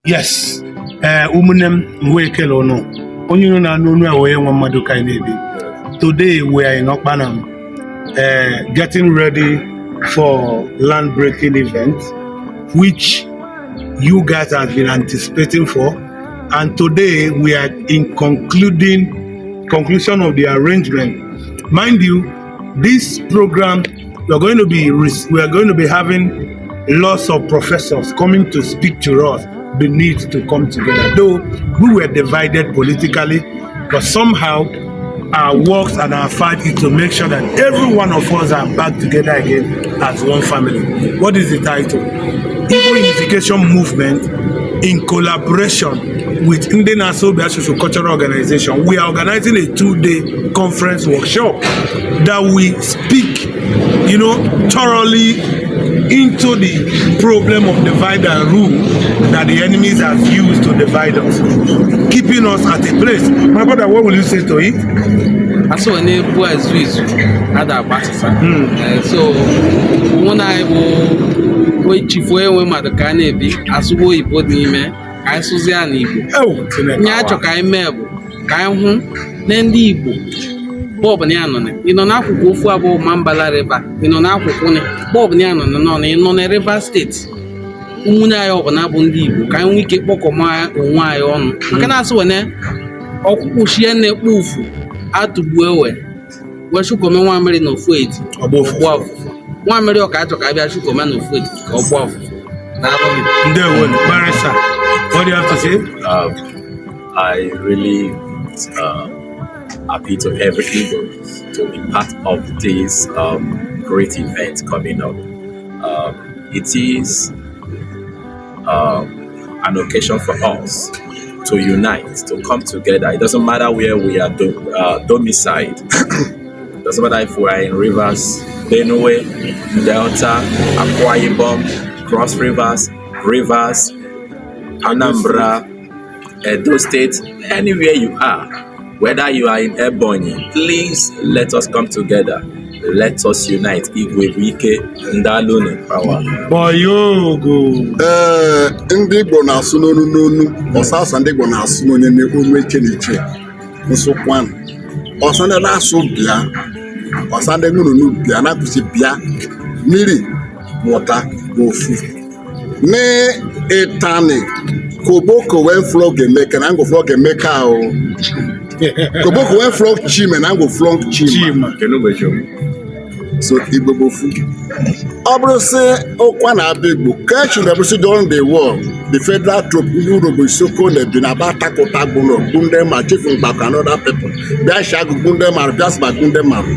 Yes, ee, ụmụnne m, nwe ekele ụnụ. Onye unu na-anụ onu a wee nwe mmadụ ka anyị na-ebi. Today we are in Okpanam, getting ready for land breaking event which you guys have been anticipating for, and today we are in conclusion of the arrangement. Mind you, this program, we are going to be having lots of professors coming to speak to us the need to come together. Though we were divided politically, but somehow our works and our fight is to make sure that every one of us are back together again as one family. What is the title? Igbo Unification Movement in collaboration with Ndị Na-asụ Obi Asụsụ Cultural Organization. We are organizing a 2-day conference workshop that we speak thoroughly into the problem of divide and rule that the enemies have used to divide us, keeping us at a place. My brother, what will you say to it? Asị wee na-ebu ezu izu ada agbasịsa. So mụ na anyị bụ chifu enwe mmadụ ka a na-ebi asụgbo oyibo dị n'ime ka anyị sụzie ya n'Igbo. Oh, Chineke. Ihe a chọ ka anyị mee bụ ka anyị hụ na ndị Igbo bọọbụ na ya nọ na ị nọ n'akwụkwọ ofu abụọ Mambala River, ị nọ n'akwụkwọ ni bọọbụ na ya nọ na nọ na ị nọ na Rivers State, ụmụnne anyị ọbụla bụ ndị Igbo, ka anyị nwee ike kpọkọma onwe anyị ọnụ, maka na asị wene ọkpụkpụ shie na-ekpo ufu atụgbu ewe wee chụkọme nwamịrị na ofu eti. Ọgba ụfụfụ. Ọgbọ ọfụfụ nwamịrị ọka achọ ka a bịa chụkọme na ofu eti ka ọ gbaa ọfụfụ. Daalụ. Ndewo, barrister. What do you have to say? I really appeal to every Igbo to be part of this great event coming up. It is an occasion for us to unite, to come together. It doesn't matter where we are domiciled. It doesn't matter if we are in Rivers, Benue, Delta, Akwa Ibom, Cross Rivers, Rivers, Anambra, Edo State, anywhere you are, whether you are in Ebonyi, please let us come together. Let us unite. Igwe bụ ike, ndalụnụ power. Boyogo. Ee, ndị Igbo na-asụ n'onu n'onu ọsasa, ndị Igbo na-asụ n'onye n'onu eche na iche nsụkwanụ ọsa, ndị na-asụ bịa ọsa, ndị nnụnụ bịa na-akụzi bịa mmiri mụta ofu n'ịtani koboko wee flog Emeka na ngwo flog Emeka o koboko wee flog Chima na ngwo flog Chima. Chima. So Igbo bụ ofu. Ọ bụrụ sị ụkwa na-abịa Igbo ka echi na bụsị during the war, the federal troop ndị Urhobo, Isoko na ebi na aba takụta gbụnọ gbu ndị ma Chief Mgbakọ and other people bịa shi agụ gbu ndị mmadụ, bịa sịba gbu ndị mmadụ.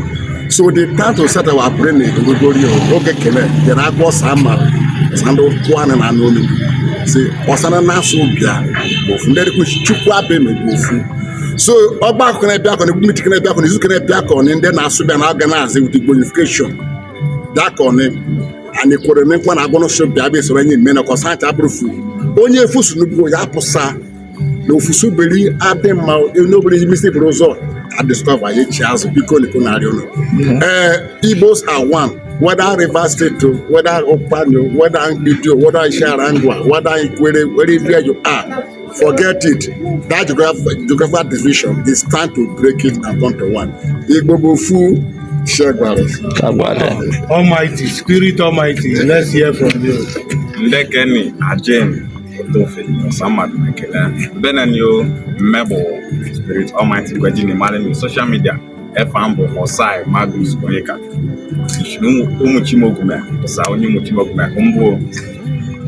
So the time to set our brain erugori oge kele jere agwọ ọsa mmadụ ọsa ndị ụkwụ na anụ olu si ọsa na na-asụ bịa bụ ofu, ndị dịkwa Chukwu abịa bụ ofu. So ọgbakọ na-ebịa akọ na ekwumiti na-ebịa akọ na izuka na-ebịa akọ na ndị na-asụ bịa na organize with Igbo unification bịa akọ na anyị kwere n'nkwa na agwọ bịa bịa soro anyị mme na kọsa abụrụ fu onye efusu n'ugbo ya apụsa na ofusu beri adị mma n'obere imisi buru ụzọ a discover ya echi azụ. Biko niko narị ụlọ. Ee, Igbos are one, whether Rivers State o, whether Ukpani o, whether Mgbidi o, whether Isiala Ngwa, whether Ikwere, wherever you are, forget it. That geographical division is time to break it and come to one. Igbo bụ ofu. Shegwara. Almighty, Spirit Almighty, let's hear from you. Ndekeni Ajen Otofe Osamadu Ekele Benenio Mmebo Spirit Almighty Gwejini Malemi social media efa mbụ Osai Magus Onyeka ụmụ Chimogume ụsa onye ụmụ Chimogume mbụ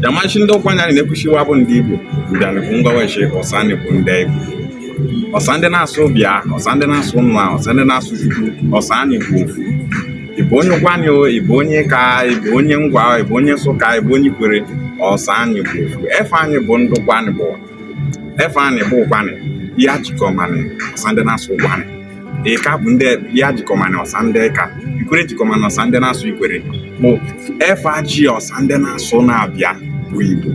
jamachi ndị ụkwanya anyị na-ekwuchiwa bụ ndị Igbo mbịanịkwụ ngwawechi ọsa bụ ndị Igbo ọsa, ndị na-asụ bịa ọsa, ndị na-asụ nna ọsa, ndị na-asụ Chukwu ọsa, anyị bụ ofu. Ị bụ onye Ụkwanị o, ị bụ onye ka ị bụ onye Ngwa, ị bụ onye Nsụka, ị bụ onye Ikwere, ọsa anyị bụ ofu. Efe anyị bụ ndụ kwanị bụ efe anyị bụ ụkwanị ya jikọmanị ọsa, ndị na-asụ ụkwanị ịka bụ ndị ya jikọmanị ọsa, ndị ka Ikwere jikọmanị ọsa, ndị na-asụ Ikwere bụ efe aji ọsa, ndị na-asụ na-abịa bụ Igbo.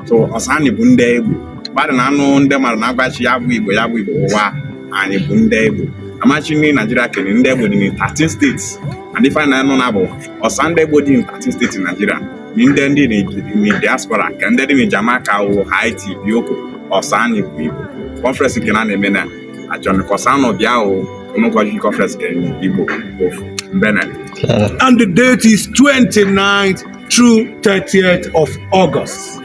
So ọsa anyị bụ ndị Igbo. Mmadụ na-anụ ndị mmadụ na-agbachi ya bụ Igbo, ya bụ Igbo ụwa, anyị bụ ndị Igbo. Amachi ndị Naijiria kere ndị Igbo dị na 13 states, and ife anyị na-anụ na bụ ọsa ndị Igbo dị in 13 states in Nigeria. Ndị ndị ni diaspora nke ndị dị na Jamaica o, Haiti, Bioko, ọsa anyị bụ Igbo. Conference nke na na-eme na achọrọ ka ọsa nọ bịa o onugọji conference nke Igbo ofu mbene. And the date is 29th through 30th of August,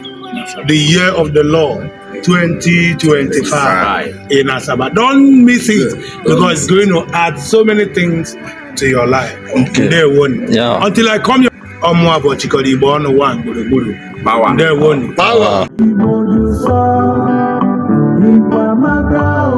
the year of the Lord 2025 in Asaba. Don't miss it because it's going to add so many things to your life. Ndewo. Until I come your ọmụ abụọ chịkọrọ Igbo ọnụ wa gburugburu. Power. Ndewo. Power. Igbo dị ụsọ, Igbo amaka o.